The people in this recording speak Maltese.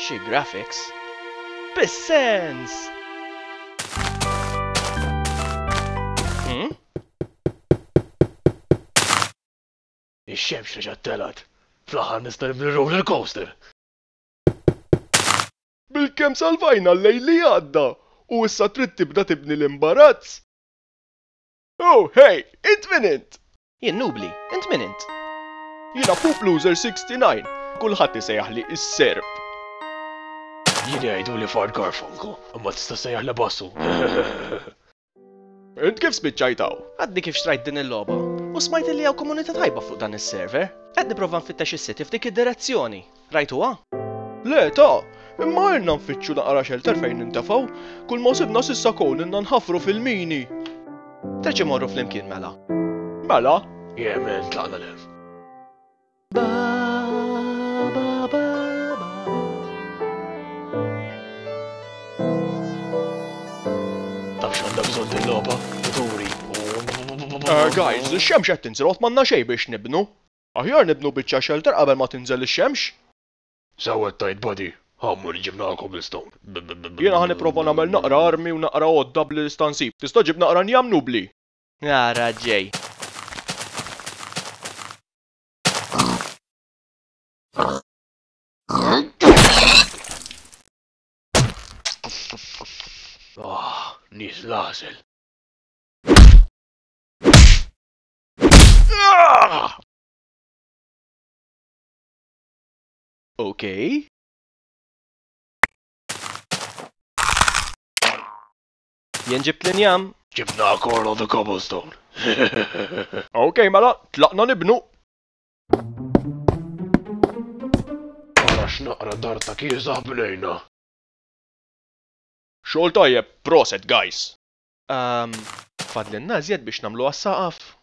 Xi graphics! Bis-sens! Hmm? Ix-xemx reġgħet telgħet. Fl-aħħar nista' nibni roller coaster. Bilkemm salvajna l-lejl li għadda u issa trid tibda tibni l-imbarazz? Oh, hey, int min int? Jien Nubli, int min int? Jiena Poop Loser 69, kulħadd isejjaħli s-Serb. Jien jgħiduli Fart Garfunkel, imma tista' ssejjaħli Bassu. Int kif spiċċajt hawn? Għadni kif xtrajt din il-logħba u smajt illi hawn komunità tajba fuq dan is-server. Qed nipprova nfittex is-city f'dik id-direzzjoni. Rajtuha? Le ta, imma ilna nfittxu naqra xelter fejn nintefgħu, kull ma sibna s'issa kon ilna nħaffru fil-mini. Terġa' morru flimkien mela. Mela? Yeah man, tlaqna 'l hemm. Taf x'għandha bżonn din logħba? Muturi. Eh, guys, ix-xemx qed tinżel u qatt m'għandna xejn biex nibnu. Aħjar nibnu biċċa xelter qabel ma tinżel ix-xemx. Sewwa qed tgħid buddy, ħa mmur inġib naqra cobblestone. Jiena ħa nipprova nagħmel naqra armi u naqra għodda b'li nista' nsib. Tista' ġġib naqra njam Nubli? Ara ġej. Ah, nies l-għasel. Ok. Jien ġibt l-injam. Ġibna Corlo the Cobblestone. Ok, mela, tlaqna nibnu. Ara x'naqra dar ta' kiesaħ bnejna. Xogħol tajjeb, proset guys. Umm, fadlilna iżjed biex nagħmluha s-saqaf.